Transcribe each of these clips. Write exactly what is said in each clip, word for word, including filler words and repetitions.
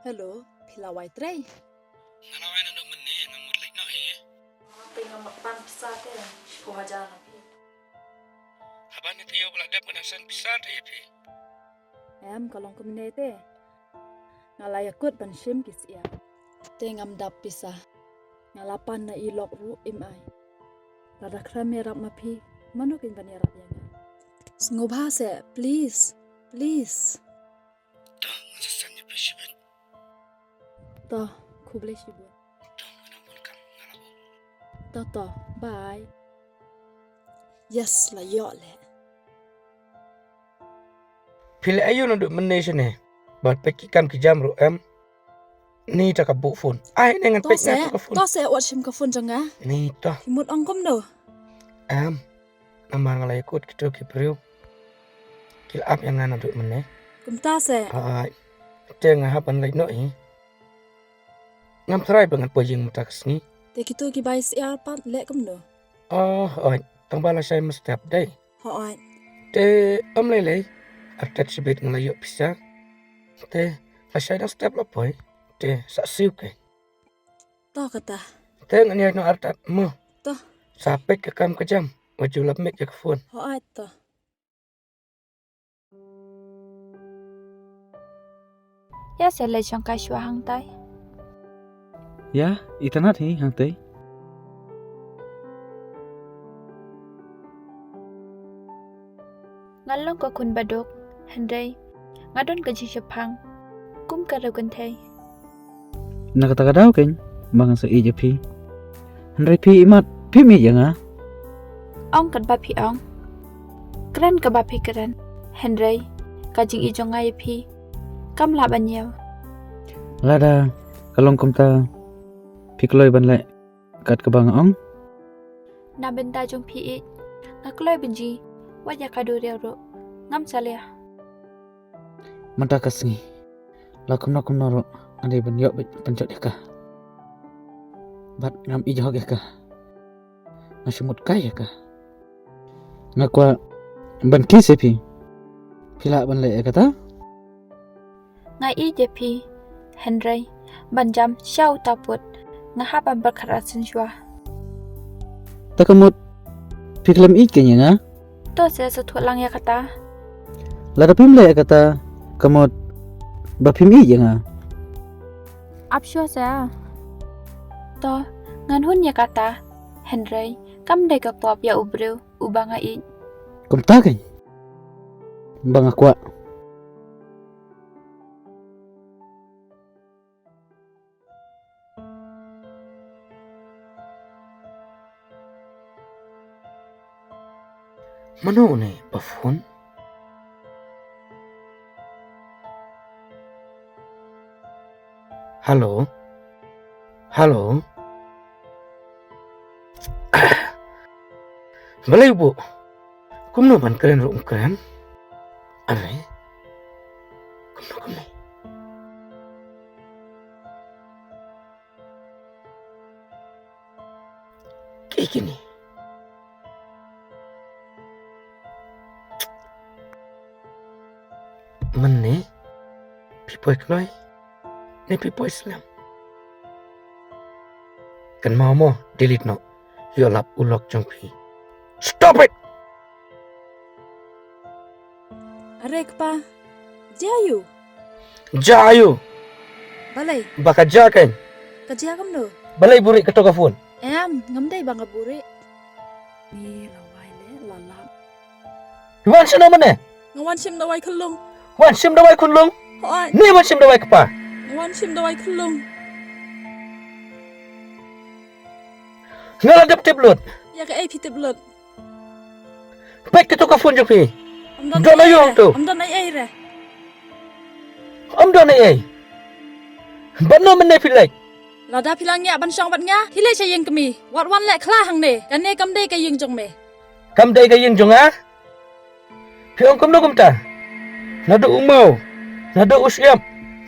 Hello, phi la wai trei? Nga la wai naduh mynne, nga mut leit noh hi. Te nga mut pan pisa te, shiphew hajar na phi. Haba ne te ïoh ba la dep nga dang send pisa te ïa phi. Em, ka long kumne te. Nga la ïakut ban shim ki syiar. Te ngam dap pisa. Nga la pan na i lok ruh im ai. Lada khlem ïarap ma phi, mano kin ban ïarap ïa nga? Sngewbha seh, please, please. To, nga sa send ïa phi shibit. To, khublei shibun. To, nga dang bun kam, nga la bud. To, to, bye. Yes, la ïoh leh. Phi leh aïu naduh mynne shane? Bad peit ki kam ki jam ruh em. Ni ta ka buh phone. Ai, ne ngan peit nga ta ka phone. To seh, wat shim ka phone jong nga. Ni to. Phi mut ong kumno? Em. Namar nga la ïakut kito ki briew. Ki la ap ïa nga naduh mynne. Kumta seh. Ai. Te nga hap ban leit noh hi. Ngam tharai ba ngan poi ïing mynta ka sngi. Te kito ki bai syiar pat leh kumno? Oh, oi. Tang ba la shai mynstep dei. Hooid. Te ym lei lei. Artat shibit nga la ïoh pisa. Te la shai dang step la poi. Te sa siew ke. To kata. Te ngan ïai noh artat mo. To. Sa peit ka kam ka jam. Wat ju lap mik ïa ka phone. Hooid to. Ïa se leit shong kai shuwa hangtai. Ïa, itynnad hi hangtai. Nga long ka khun baduk, hynrei nga don ka jingsheptieng kum ka riewkynthei. Na kata ka daw keiñ ba ngan sa ïeit ïa phi. Hynrei phi imat phim ïeit ïa nga. Ong katba phi ong. Kren kaba phi kren. Hynrei ka jingïeit jong nga ïa phi kam lah ban ñiew. Lada ka long kumta, phi kloi ban leh kat kaba nga ong? Na bynta jong phi ïeit, nga kloi ban jied wat ïa ka duriaw ruh ngam salia. Mynta ka sngi la kumno kumno ruh nga dei ban ïoh beit pynjot ïa ka. Bad ngam ïeit hok ïa ka. Nga shu mut kai ïa ka. Nga kwah ban kiss ïa phi. Phi lah ban leh ïa kata? Nga ïeit ïa phi, hynrei ban jam sha uta pud nga hap ban pyrkhat ar sien shuwa. Ta ka mut phi khlem ïeit keiñ ïa nga? To se sa thuh lang ïa kata. Lada phim leh ïa kata, ka mut ba phim ïeit ïa nga. Ap shuwa se. To, ngan hun ïa kata, hynrei kam dei ka pop ïa u briew uba nga ïeit. Kumta keiñ ba nga kwah. Mano une ba phone? Hello? Hello? Balei u buh? Kumno ban kren ruh um kren? Are? Kumno kumno? Kiei kine? Mynne phi poi kloi ne phi poi slem? Kynmaw mo, delete noh. Ïoh lap u lok jong phi. Stop it! Are kpa, jia aïu? Jia aïu? Balei? Ba ka jia keiñ. Ka jia kumno? Balei buhrieh kato ka phone? Em, ngam dei ba nga buhrieh. Ni la wai leh la lap. Wan shim noh mynne. Nga wan shim dawai khyllung. Wan shim dawai khyllung? Hooid. Ni wan shim dawai kpa. Nga wan shim dawai khyllung. Nga la dep tip lut. Ïa kaei phi tip lut? Peit kato ka phone jong phi. Ym don ei ei re. Ym don ei ei re. Ym don ei ei. Bad no mynne phi leit? Lada phi la ngiah ban shong bad nga, phi leit sha ïing kmie. Wat wan leh khla hangne. Kane kam dei ka ïing jong me. Kam dei ka ïing jong nga? Phi ong kumno kumta? Naduh u maw, naduh u shyiap,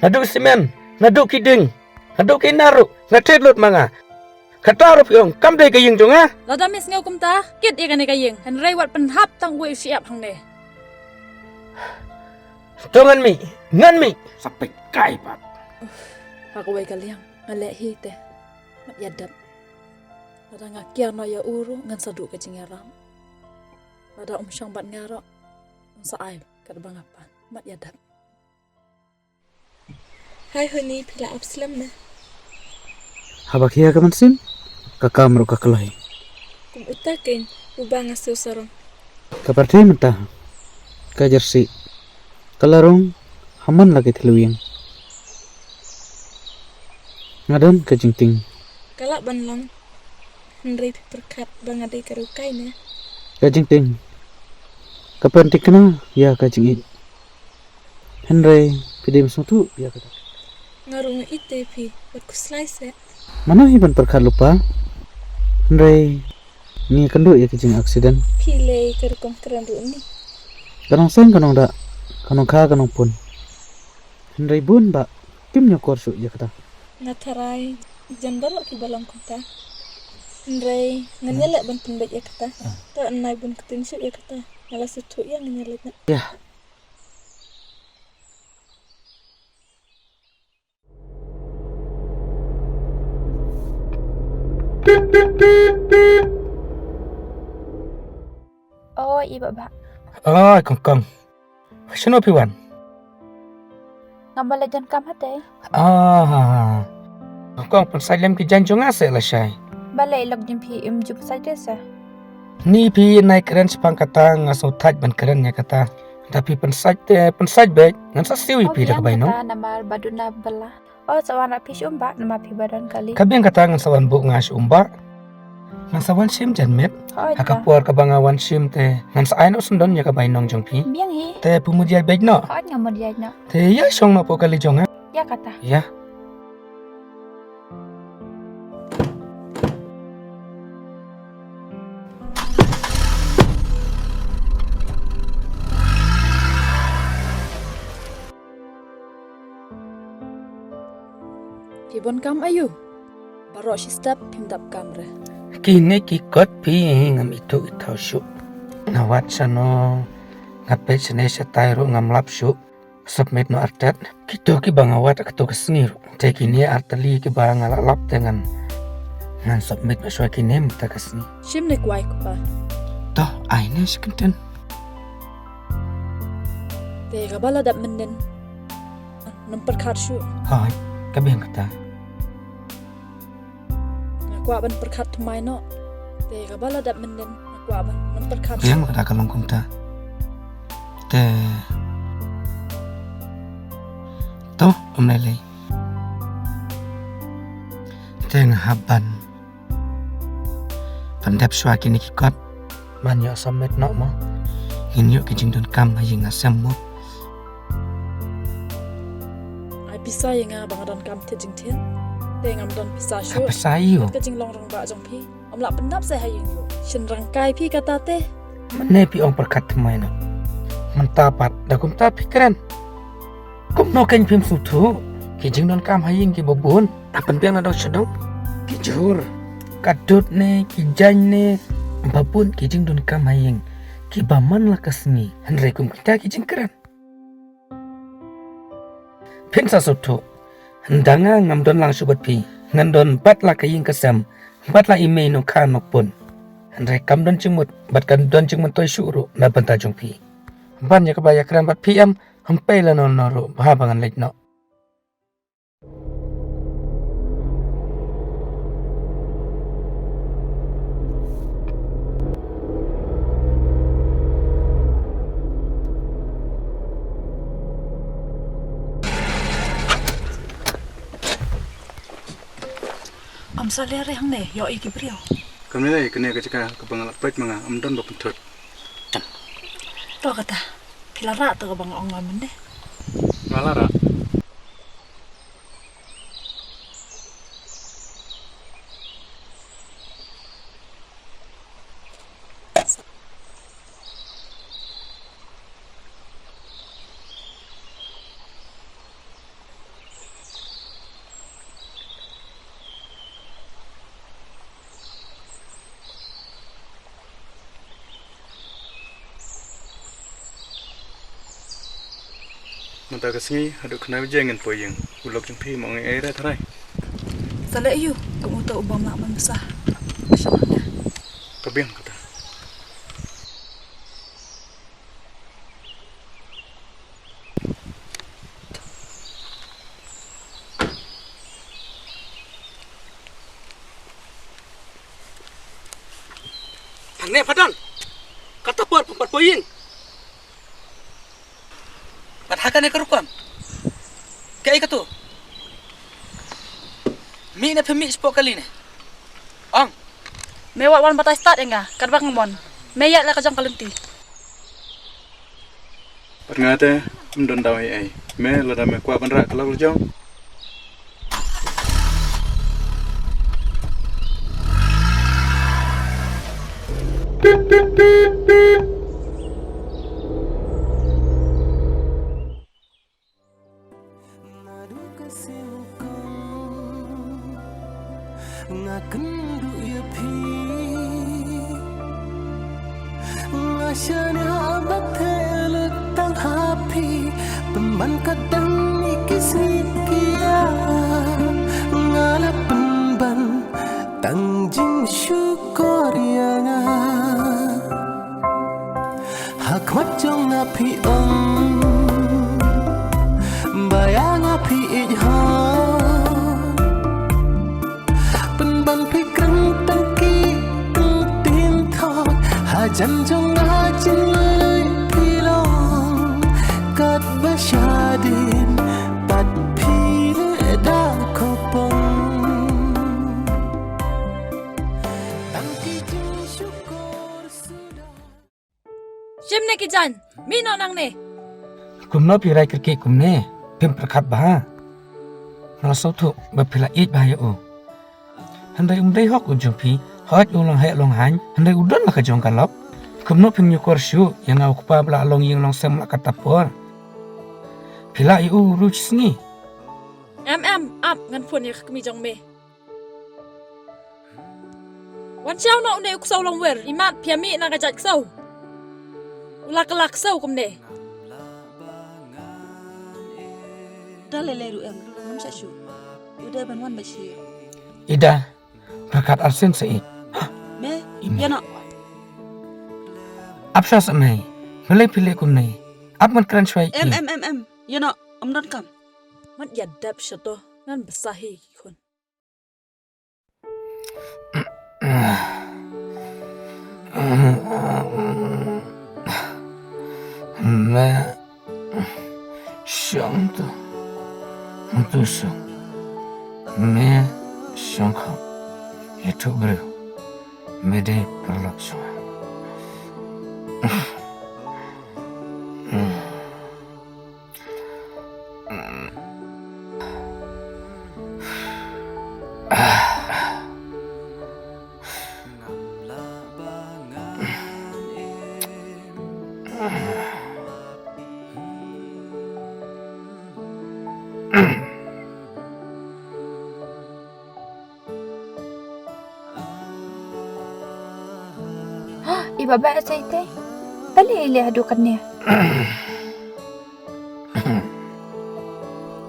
naduh u simen, naduh ki dieng, naduh ki nar ruh nga thied lut ma nga. Kata ruh phi ong kam dei ka ïing jong nga? Lada me sngew kumta, kit ïa kane ka ïing. Hynrei wat pynhap tang uwei u shyiap hangne. To ngan mih, ngan mih. Sa peit kai pat. Ha kawei ka liang nga leh hi te. Mat ïa dep. Lada nga kiar noh ïa u ruh ngan sa duh ka jingïarap. Lada um shong bad nga ruh un sa ai katba nga pan. Mat ïa dep. Hai Huni, phi la ap slem ne? Haba khia ka mynsiem ka kam ruh ka kloi. Kum uta kein uba nga siew sarong. Ka pyrthei mynta ka jersey ka la rong ha man la ki thliewiang. Nga don ka jingtieng. Ka lah ban long. Hynrei phi pyrkhat ba nga dei ka riew kai ne? Ka jingtieng ka pynthikna ïa ka jingïeit. Hynrei phi dei sngewthuh ïa kata. Nga ruh nga ïeit te phi, wat khuslai seh. Mano hi ban pyrkhat lypa. Hynrei ngi kynduh ïa ki jing accident. Phi lei ka rukom kren ruh ni. Ka nongseng ka nongda, ka nongkha ka nongpun. Hynrei bun ba kim ñiewkor shuh ïa kata. Nga tharai jan baroh kiba long kumta. Hynrei ngan ïaleh ban pynbeit ïa kata. To nai bun ktien shuh ïa kata. Nga la sngewthuh ïa, ngan ïaleh na. Ïa. Oi, i Bah Bah. Oi, Kong Kong. Shano phi wan? Ngam ba leit jan kam hate. Ah. Kong Kong, pynsait lem ki jaiñ jong nga seh lashai. Balei lok jong phi im ju pynsait te seh? Ni phi nai kren shaphang kata nga sngewthait ban kren ïa kata. Da phi pynsait te pynsait beit ngan sa siew ïa phi da ka bainong. Namar ba duna bala. Oh, sa wan ap phi sha um Bah, namar phi ba don kali. Ka biang kata ngan sa wan buh nga sha um Bah. Ngan sa wan shim jan miet. Ha ka por kaba nga wan shim te ngan sa ai noh syndon ïa ka bainong jong phi. Biang hi. Te phi mut ïaid beit noh. Hooid, nga mut ïaid noh. Te ïa shong noh hapoh kali jong nga. Ïa kata. Ïa. Phi bun kam aiu? Baroh shi step phim dap kam re. Kine ki kot phi ngam ithuh ithaw shuh. Nga wad shano, nga peit shane shatai ruh ngam lap shuh. Submit noh artat. Kito kiba nga wad ha kato ka sngi ruh. Te kine artylli kiba nga la lap te ngan, ngan submit noh shuwa kine mynta ka sngi. Shim ne kwai kpa. To, ai ne shi kyntien. Te kaba la dap mynnin. Nym pyrkhat shuh. Hooid, ka biang kata. Nga kwah ban pyrkhat thymmai noh. Te kaba la dap mynnin nga kwah ban nym pyrkhat. Biang lada ka long kumta. Te. To, ym lei lei. Te nga hap ban pyndep shuwa kine ki kot. Man ïoh submit noh mo. Ngin ïoh ki jingdonkam ha ïing ha sem mo. Ai pisa ïa nga ba nga donkam thied jingthied. Te ngam don pisa shuh. Ka pisa ïa u. Ka jinglong rangbah jong phi. Ym lah pyndap sa ha ïing ruh. Shynrang kai phi kata te. Mynne phi ong pyrkhat thymmai noh. Mynta pat da kumta phi kren. Kumno kein phim sngewthuh? Ki jingdonkam ha ïing kiba bun. Pynbiang na dong sha dong. Ki jhur. Ka dud ne, ki jaiñ ne. Ba bun ki jingdonkam ha ïing. Kiba man la ka sngi. Hynrei kum kita ki jingkren. Phin sa sngewthuh. Ynda nga ngam don lang shuh bad phi. Ngan don bad la ka ïing ka sem. Bad la i mei nongkha nongpun. Hynrei kam don jingmut. Bad kam don jingmyntoi shuh ruh na bynta jong phi. Ban ïa kaba ïakren bad phi em. Hynrei lano lano ruh. Bha ba ngan leit noh. Ym sa leh re hangne, ïoh ïa ki briew. Kam lei lei, kane ka jaka kaba nga la peit ma nga, ym don ba pynthut. To kata, phi la rah to kaba nga ong ma mynne? Nga la rah. Mynta ka sngi haduh khyndai baje ngin poi ïing. U lok jong phi ma ong ei ei re tharai. Sa leh ïa u, kum uto u bym lah ban bsa. Mashallah. Ka biang kata. Hangne pha don. Kata por pha pat poi ïing. Pat ha kane ka rukom. Kaei katu? Mih ne phi mih shapoh kali ne? Ong. Me wat wan batai stad ïa nga, katba nga mon. Me ïaid la ka jong ka lynti. Bad nga te, ym don daw ei ei. Me lada me kwah ban rah ka lok la jong. Naduh ka seng kong nga kynduh ïa phi. Nga shaniah ba theh lut tang ha phi. Pynban ka dang ïa ki sngi ki ïa. Nga la pynban tang jingshukor ïa nga. Ha khmat jong nga phi ong ba ïa nga phi ïeit hok. Pynban phi kren tang ki tang tin thok. Hajan jong nga jin lei phi long. Katba shadien pat phi leh da khopong. Tang ki jingshukor suda. Shim ne ki jaiñ, mih noh nangne. Kumno phi rai kyrkieh kumne, phim pyrkhat bha. Nga sngewthuh ba phi la ïeit bha ïa u. Hynrei um dei hok u jong phi, hooid u long heh long haiñ, hynrei u don la ka jong ka lok. Kumno phim ñiewkor shuh ïa nga u kpa ba la long ïing long sem la kata por. Phi lah ïa u ruh shi sngi. Em em, ap ngan phone ïa ka kmie jong me. Wan shaw noh une u ksew longwer, imat phi ïa mih na ka jait ksew. U la kylla ksew kumne. Da lei lei ruh em, ngam shah shuh. U dei ban wan bad sha ïing. Ida, pyrkhat arsien sa ïeit. Me, ïa noh. Ap sha sa mei, balei phi leh kumne. Ap ngan kren shuwa ïa ki. Em em em em, ïa noh, ym donkam. Mat ïa dep sha to, ngan bsa hi ki khun. Me shong to, to shong. Me shong kho. Ïathuh briew. Me dei paralok shong. I Baba, sa ite. Balei i leh haduh katne?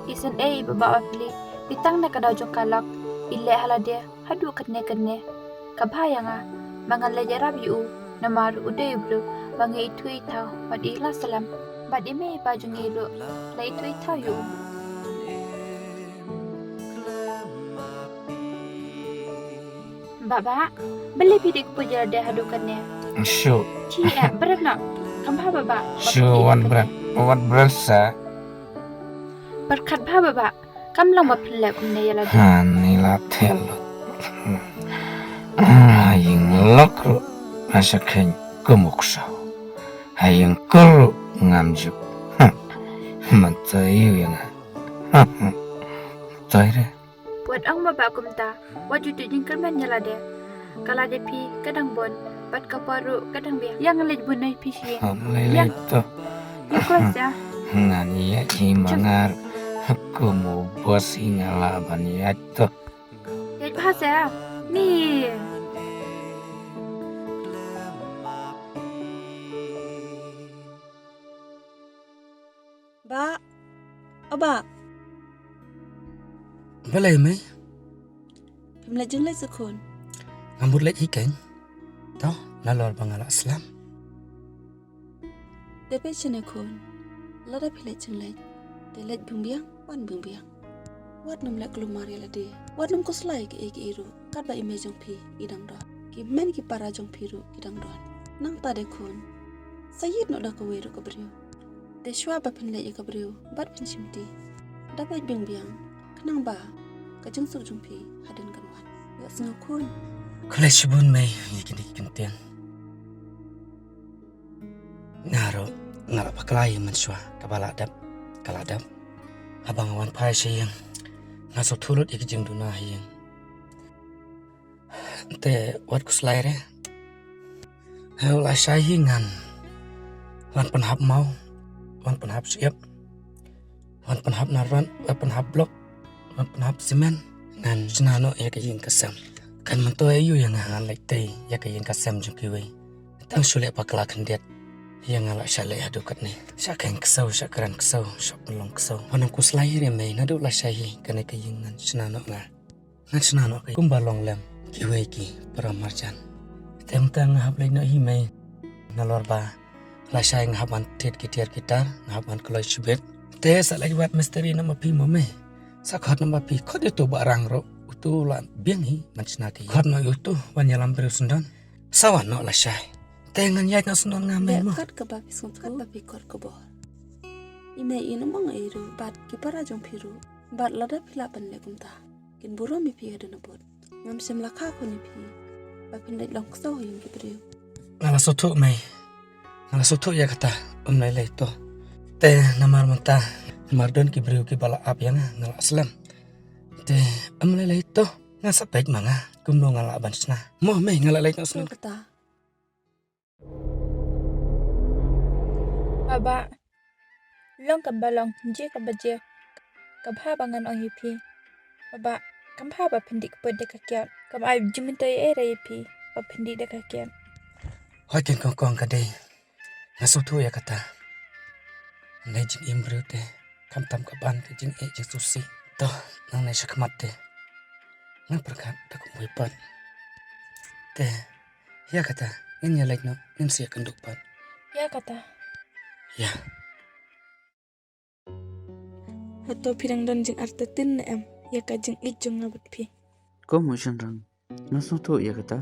Isynei i Baba, wa pli. Phi tang na ka daw jong ka lok i leh ha lade haduh katne katne. Ka bha ïa nga ba ngan leit ïarap ïa u, namar u dei u briew ba ngi ithuh ithaw bad i la slem. Bad i mei i pa jong ngi ruh la ithuh ithaw ïa u. Baba, balei phi dei kpu ïa lade haduh katne? Shu. Chi eh, bret noh. Kam bha Baba. Shu, wan bret. Wan bret sa. Pyrkhat bha Baba. Kam long ba phi leh kumne ïa lade. Hani la thel. Ha ïing lok ruh nga sha kheiñ kum u ksaw. Ha ïing kur ruh ngam ju. Mynta ïa nga. Toi re. Wat ong Baba kumta, wat ju tip jingkyrmen ïa lade. Ka lade phi ka dang bun, bad ka por ruh ka dang biang. Ïa ngan leit bun ïa phi shi. Ym lei lei to. Ïa ko sa. Ngan ïa i mangar. Kum u bos i nga lah ban ïa to. Ïa bha sa. Ni. Ba, Bah. Balei, Mei? Phim leit jingleit sa khun? Ngam mut leit hi keiñ. To, nalor ba nga la slem. Te peit shane khun. Lada phi leit jingleit, te leit biang biang, wan biang biang. Wat nym leh kulmar ïa lade. Wat nym khuslai kiei kiei ruh. Katba i mei jong phi i dang don, ki hynmen ki para jong phi ruh ki dang don. Nangta de khun, sa ïeit noh da kawei ruh ka briew. Te shuwa ba phin leit ïa ka briew, bad phin shimti, da peit biang biang, khnang ba ka jingsuk jong phi hadien kan wan. Ïohsngew khun. Khublei shibun Mei ïa kine ki kyntien. Nga ruh nga la bakla ïa mynshuwa, kaba la dep ka la dep. Haba nga wan phai sha ïing, nga sngewthuh lut ïa ka jingduna ha ïing. Te wat khuslai re. Hynrei la shai hi ngan wan pynhap maw, wan pynhap shyiap, wan pynhap narwan, wan pynhap blok, wan pynhap simen. Ngan shna noh ïa ka ïing ka sem. Kan myntoi aïu ïa nga ngan leit tei ïa ka ïing ka sem jong kiwei? Tang shu leh bakla khyndiat ïa nga la shah leh haduh katne. Shah kheiñ ksew, shah kren ksew, shah pynlong ksew. Wat nym khuslai re Mei, naduh la shai hi kane ka ïing ngan shna noh nga. Ngan shna noh ka kumba long lem kiwei ki para marjan. Te mynta nga hap leit noh hi Mei. Nalor ba la shai nga hap ban thied ki tiar ki tar, nga hap ban kloi shibit. Te sa leit wad mistri na ma phi mo Mei. Sa khot na ma phi, khot ïa uto Bah Rang ruh, uto la biang hi ban shna ka ïing. Khot noh ïa uto ban ïalam briew syndon. Sa wan noh la shai. Te ngan ïaid noh syndon nga Mei mo. Kat kaba phi sngewthuh, kat ba phi khot ka bor. I Mei in ym ong ei ruh bad ki para jong phi ruh. Bad lada phi lah ban leh kumta, kin burom ïa phi hadien habud. Ngam shym la kha khun ïa phi ba phin leit long ksew ha ïing ki briew. Nga la sngewthuh Mei. Nga la sngewthuh ïa kata, ym lei lei to. Te namar mynta, namar don ki briew kiba la ap ïa nga, nga la slem. Te ym lei lei to. Ngan sa peit ma nga kumno nga lah ban shna. Mo Mei, nga la leit noh shnong. Kata. Baba, long kaba long, jia kaba jia, ka bha ba ngan ong ïa phi. Baba, kam bha ba phin dih kput da ka kiad. Kam ai jingmyntoi ei ei ïa phi ba phin dih da ka kiad. Hooid keiñ kong kong, ka dei. Nga sngewthuh ïa kata. Hynrei jingim briew te khamtam ka ban ka jingeh jingsngewsih. To, nangne shakhmat te ngan pyrkhat da kumwei pat. Te ïa kata, ngin ïa leit noh, ngin sa ïakynduh pat. Ïa kata. Ïa. Hato phi dang don jingartatien ne em ïa ka jingïeit jong nga bad phi? Ko mo shynrang, nga sngewthuh ïa kata.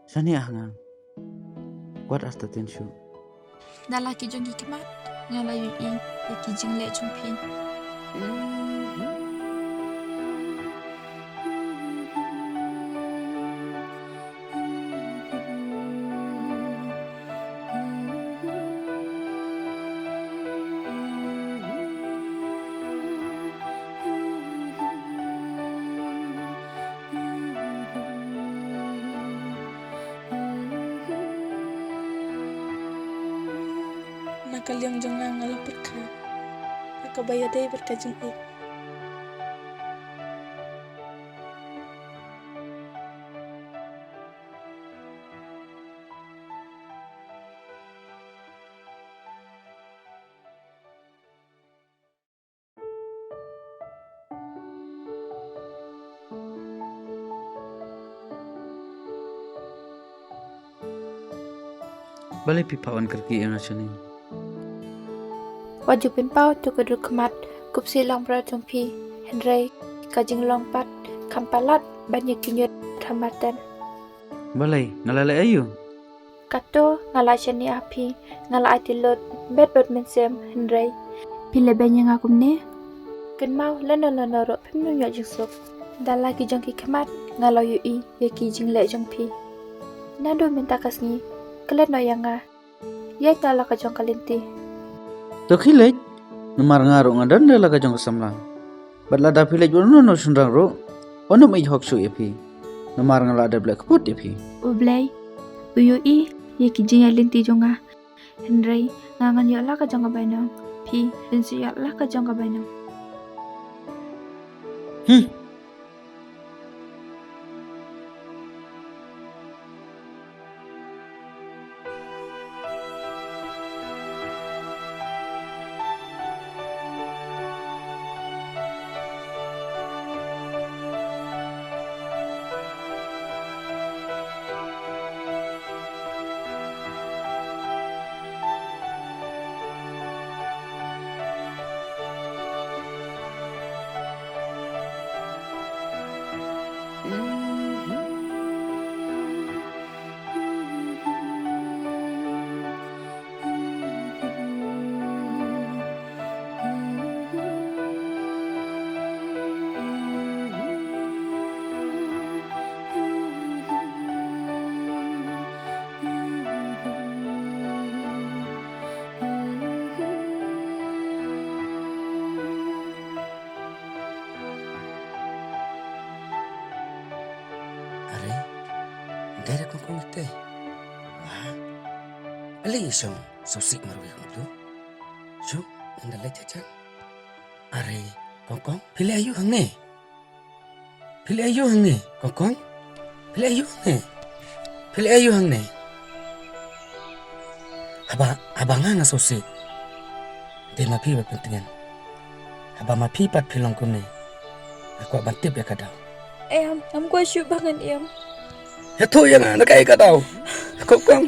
Shaniah ha nga. Wat artatien shuh. Da la ki jong ki khmat nga la ïohi ïa ki jingleh jong phi. Na ka liang jong nga, nga la pyrkhat ha kaba ïadei bad ka jingïeit. Balei phi phah wan kyrkieh ïa nga shane? Wat ju pynpaw to ka dur khmat, kup sih long bra jong phi, hynrei ka jinglong pat kham palat ban ïa ki ñiut ha marten. Balei, nga la leh aïu? Kato nga la shaniah ha phi, nga la aiti lut bad bad mynsiem, hynrei phi leh beiñ ïa nga kumne. Kynmaw lano lano ruh phim nym ïoh jingsuk. Da la ki jong ki khmat nga la ïohi ïa ki jingleh jong phi. Naduh mynta ka sngi, klet noh ïa nga. Ïaid noh la ka jong ka lynti. To khie leit, namar nga ruh nga don la ka jong ka samla. Bad lada phi leit bad uno uno u shynrang ruh, un ym ïeit hok shuh ïa phi. Namar nga la dep leh kput ïa phi. U Blei u ïohi ïa ki jingïaid lynti jong nga. Hynrei nga ngan ïoh la ka jong ka bainong. Phi phin sa ïoh la ka jong ka bainong. Hmm. Lei shong sngewsih marwei kumtu. Shu, ynda leit jajang. Are, Kongkong, phi leh aïu hangne? Phi leh aïu hangne, Kongkong? Phi leh aïu hangne? Phi leh aïu hangne? Haba, haba nga nga sngewsih. Dei ma phi ba pyntngen. Haba ma phi pat phi long kumne. Nga kwah ban tip ïa ka daw. Em, ngam kwah shuh ba ngan im. Ïathuh ïa nga na kaei ka daw. Kongkong.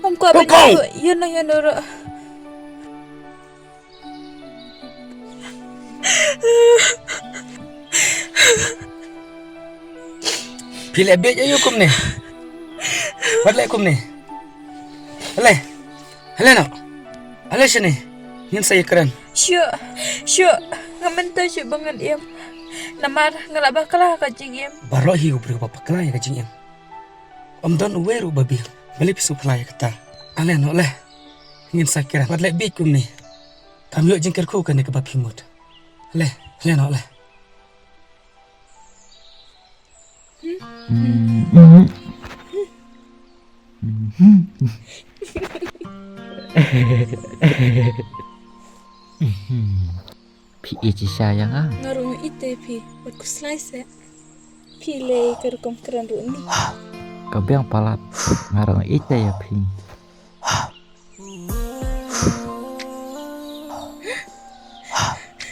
Ngam kwah ban Kongkong. Ïathuh ïano ïano ruh. Phi leh bieit aïu kumne? Wat leh kumne. Ale. Ale noh. Ale shane. Ngin sa ïakren. Shuh. Shuh. Ngam myntoi shuh ba ngan im. Namar nga la bakla ka jingim. Baroh hi u briew ba bakla ïa ka jingim. Ym don uwei ruh ba biang. Balei phi sngewphylla ïa kata? Ale noh le. Ngin sa kren. Wat leh bieit kumne. Kam ïoh jingkyrkhu kane kaba phi mut. Le, le noh le. Phi ïeit shisha ïa nga? Nga ruh nga ïeit ïa phi. Wat khuslai seh. Phi leh ka rukom kren ruh ni. Ka biang palat. Nga ruh nga ïeit ïa phi.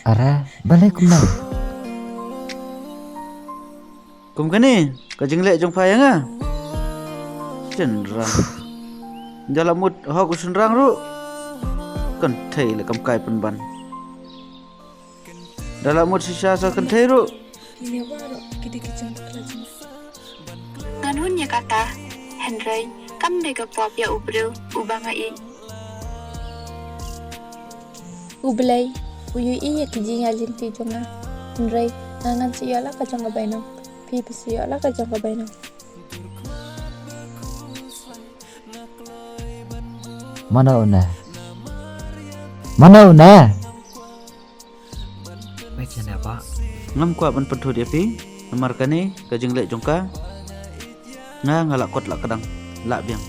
Are, balei kumno? Kum kane ka jingleh jong pha ïa nga. Shynrang. Ynda la mut hok u shynrang ruh. Kynthei la kam kai pynban. Ynda la mut shisha sa kynthei ruh. Ngan hun ïa kata, hynrei kam dei ka pop ïa u briew uba nga ïeit. U Blei u ïohi ïa ki jingïaid lynti jong nga, hynrei nga ngan sa ïoh la ka jong ka bainong. Phi phi sa ïoh la ka jong ka bainong. Mano une? Mano une? Ngam kwah ban pynthut ïa phi namar kane ka jingleh jong ka. Nga nga lah kot lah kdang lah biang.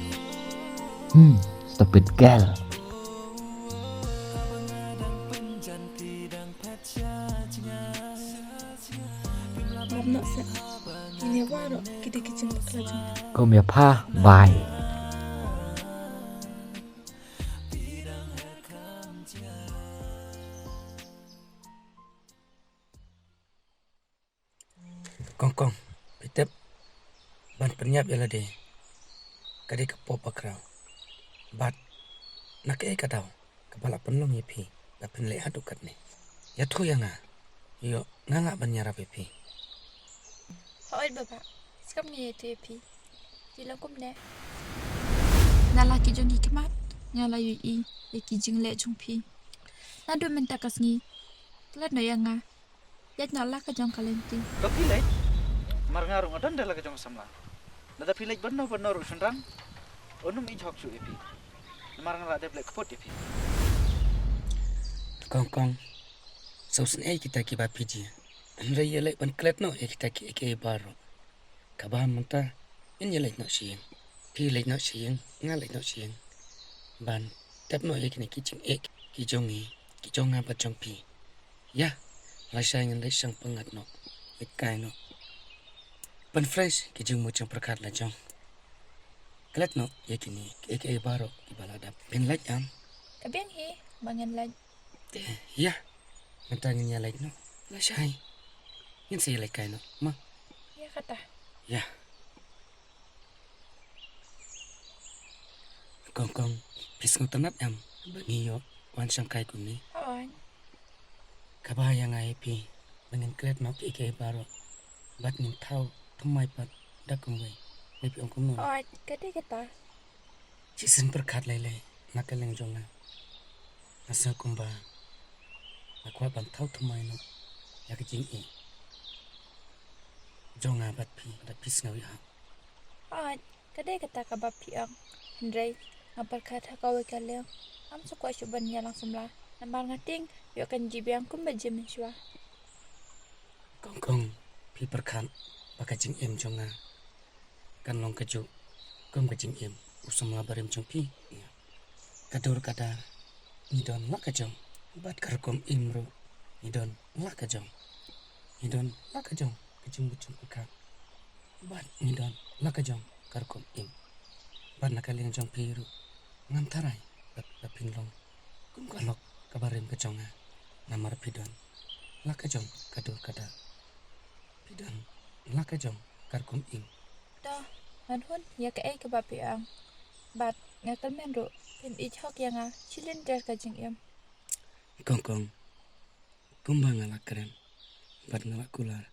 Hmm, stupid girl. Kum ïa pha, bye. Kong kong, phi tip, ban pynïap ïa lade ka dei ka pop bakhraw. Bad na kaei ka daw kaba la pynlong ïa phi ba phin leh haduh katne? Ïathuh ïa nga, ïoh nga lah ban ïarap ïa phi. Hooid baba, skam nga ïathuh ïa phi. Ki long kumne. Na la ki jong ki khmat nga la ïohi ïa ki jingleh jong phi. Naduh mynta ka sngi klet noh ïa nga. Ïaid noh la ka jong ka lynti. To phi leit. Mar nga ruh nga don da la ka jong ka samla. Lada phi leit ban noh ban noh ruh shynrang, un ym ïeit hok shuh ïa phi. Namar nga la dep leh kput ïa phi. Kong kong, sngewsynei kita kiba phi jia. Hynrei ïaleh ban klet noh ïa kita kiei kiei baroh. Kaba mynta ngin ïaleit noh sha ïing. Phi leit noh sha ïing, nga leit noh sha ïing. Ban tep noh ïa kine ki jingeh ki jong ngi, ki jong nga bad jong phi. Ïa, lashai ngin leit shang pyngngad noh, leit kai noh. Ban fresh ki jingmut jingpyrkhat la jong. Klet noh ïa kine kiei kiei baroh kiba la dep. Phin leit em? Ka biang hi ba ngin leit. Te, ïa. Mynta ngin ïa leit noh. Lashai ngin sa ïa leit kai noh, ma. Ïa kata. Ïa. Kong kong, phi sngewtynnat em ba ngi ïoh wan shang kai kumne? Hooid. Kaba ïa nga ïa phi ba ngin klet noh kiei kiei baroh bad ngin thaw thymmai pat da kumwei. Ne phi ong kumno? Hooid, ka dei kata. Shisien pyrkhat lei lei na ka liang jong nga. Nga sngew kumba nga kwah ban thaw thymmai noh ïa ka jingeh jong nga bad phi, lada phi sngew ïa. Hooid, ka dei kata kaba phi ong. Hynrei nga pyrkhat ha kawei ka liang, ngam sngewkwah shuh ban ïalang samla namar nga tieng ïoh kan ji biang kumba ji mynshuwa. Kong kong, phi pyrkhat ba ka jingim jong nga kan long kajuh kum ka jingim u samla barim jong phi? Ïa. Ka dur ka dar ngi don la ka jong, bad ka rukom im ruh ngi don la ka jong. Ngi don la ka jong ka jingbujung ka kha, bad ngi don la ka jong ka rukom im. Bad na ka liang jong phi ruh ngam tharai ba, ba phin long kum ka lok kaba rim ka jong nga, namar phi don la ka jong ka dur ka dar. Phi don la ka jong ka rukom im. To, ngan hun ïa kaei kaba phi ong. Bad nga kyrmen ruh phin ïeit hok ïa nga shi lynter ka jingim. Kong Kong, kumba nga la kren bad nga la kular,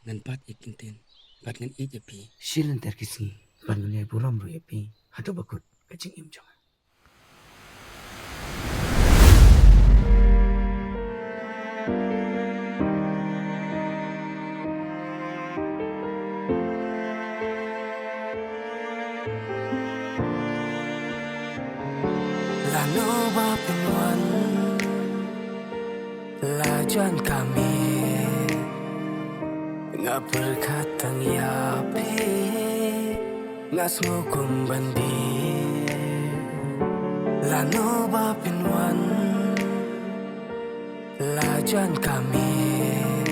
ngan bat ïa ki ktien bad ngan ïeit ïa phi shi lynter ki sngi, bad ngan ïai burom ruh ïa phi haduh ba kut ka jingim jong nga. Lano ba pynwan la jan ka miet, nga pyrkhat tang ïa phi, nga sngew kum ban bieit. Lano ba pynwan la jan ka miet,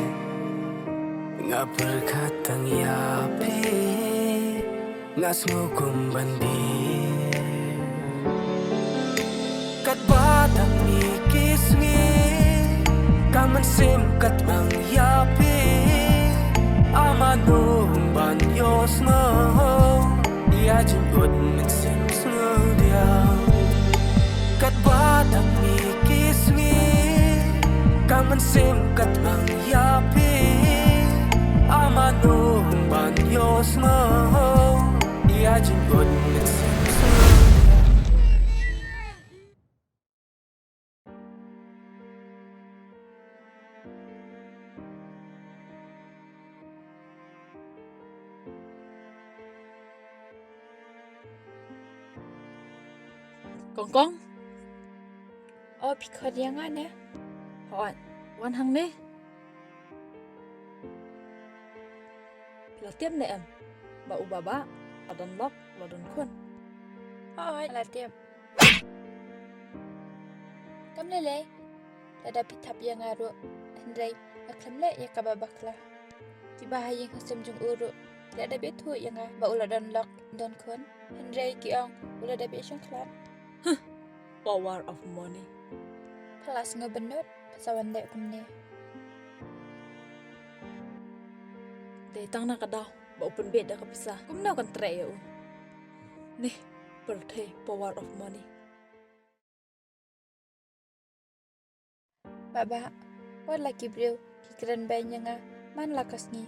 nga pyrkhat tang ïa phi, nga sngew kum ban bieit. Katba dang mih ki sngi, ka mynsiem ka tnang ïa phi. Amano ban ïohsngew ïa jingkut mynsiem sngewdiaw. Katba dang mih ki sngi, ka mynsiem ka tnang ïa phi. Amano ban ïohsngew ïa jingkut mynsiem sngewdiaw. Kong Kong. O, phi khot ïa nga ne? Hooid, wan hangne. Phi la tip ne em ba u Baba la don lok, la don khun? Hooid, la tip. Kam lei lei, lada phi thap ïa nga ruh, hynrei nga khlem leh ïa kaba bakla. Kiba ha ïing ha sem jong u ruh ki la dep ïathuh ïa nga ba u la don lok, don khun, hynrei ki ong u la dep ïashong khlad. Huh, power of money. Pha la sngew bynnud pha sa wan leh kumne. Dei tang na ka daw ba u pynbeit da ka pisa, kumno kan treh ïa u? Neh, pyrthei, power of money. Baba, wat la ki briew ki kren beiñ ïa nga man la ka sngi.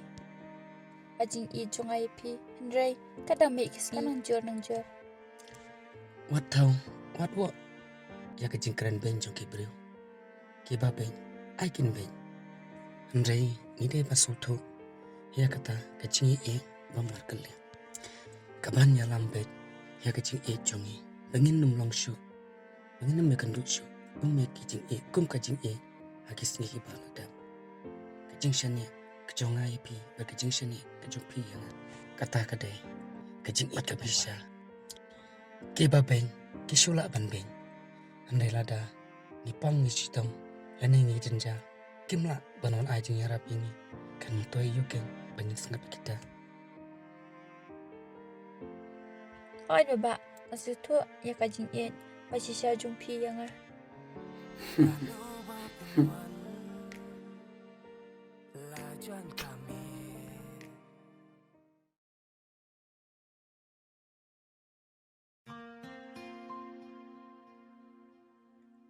Ka jingïeit jong nga ïa phi, hynrei ka dang mih ka sngi ka nang jur nang jur. Wat thaw, wat wad ïa ka jingkren beiñ jong ki briew. Kiba beiñ ai kin beiñ, hynrei ngi dei ban sngewthuh ïa kata ka jingïeit bym markylliang, kaban ïalam beit ïa ka jingïeit jong ngi, ba ngin ym long shuh, ba ngin ym ïakynduh shuh, ym ïa ki jingïeit kum ka jingïeit ha ki sngi kiba la dep. Ka jingshaniah ka jong nga ïa phi bad ka jingshaniah ka jong phi ïa nga, kata ka dei ka jingïeit ka pisa. Kiba beiñ ki shu lah ban beiñ, hynrei lada ngi pang, ngi shitom lane ngi jynjar, kim lah ban wan ai jingïarap ïa ngi. Kan myntoi ïa u keiñ ba ngin sngap ïa kita. Hooid Baba, nga sngewthuh ïa ka jingïeit ba shisha jong phi ïa nga.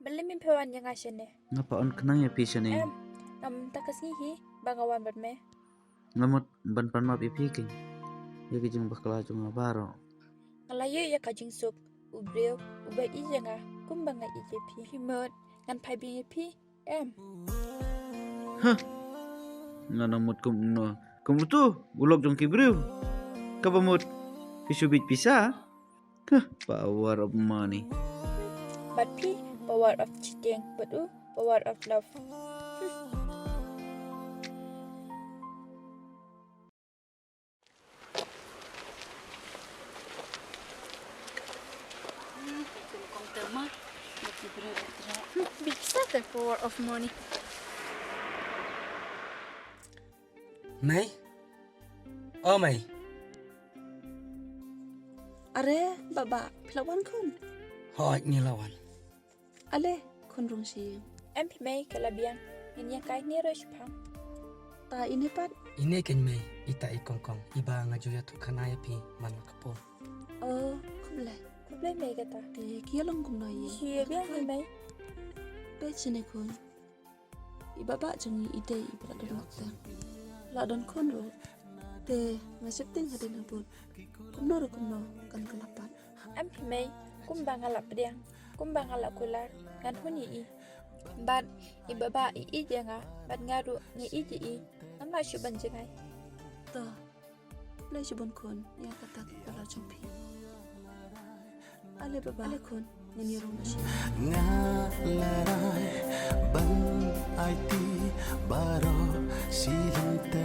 Balei mem pher wan ïa nga shane? Nga pat wan khnang ïa phi shane. Em, ngam, mynta ka sngi hi ba nga wan bad me. Nga mut ban pan map ïa phi keiñ ïa ki jingbakla jong nga baroh. Nga la ïoh ïa ka jingsuk, u briew uba ïeit ïa nga kumba nga ïeit ïa phi. Phi mut ngan phai biang ïa phi, em? Hah. Nga nang mut kumno? Kumtu u lok jong ki briew. Kaba mut phi shu bieit pisa. Huh, power of money. Bad phi, power of cheating. Bad u, power of love. Kong te ma, ba ki briew ba ki ra. Big set the power of money. Mei? O Mei. Are, Baba, phi la wan khun? Hooid, ngi la wan. Ale, khun rung shi ïing. Em phi Mei, ka la biang. Ngin ïa kai ne ruh shiphang. Ta ine pat? Ine keiñ Mei, ita i Kongkong, iba nga ju ïathuh khana ïa phi man la ka por. Oh, khublei. Khublei Mei kata. Te ki ïa long kumno ïa? Shi ïa biang hi Mei. Peit shane khun. I Baba jong ngi i dei iba la don lad teng. La don khun ruh. Te nga sheptieng hadien habud kumno ruh kumno kan kylla pat. Em phi Mei, kumba nga la pdiang, kumba nga la kular, ngan hun ïa i. Bad i Baba i ïeit ïa nga, bad nga ruh nga ïeit ïa i. Ngam lah shuh ban jngai. To, khublei shibun khun ïa kata ka kular jong phi. Ale Baba, ale khun, ngan ïa rung bha shisha. Nga la rai ban aiti baroh shi lynti.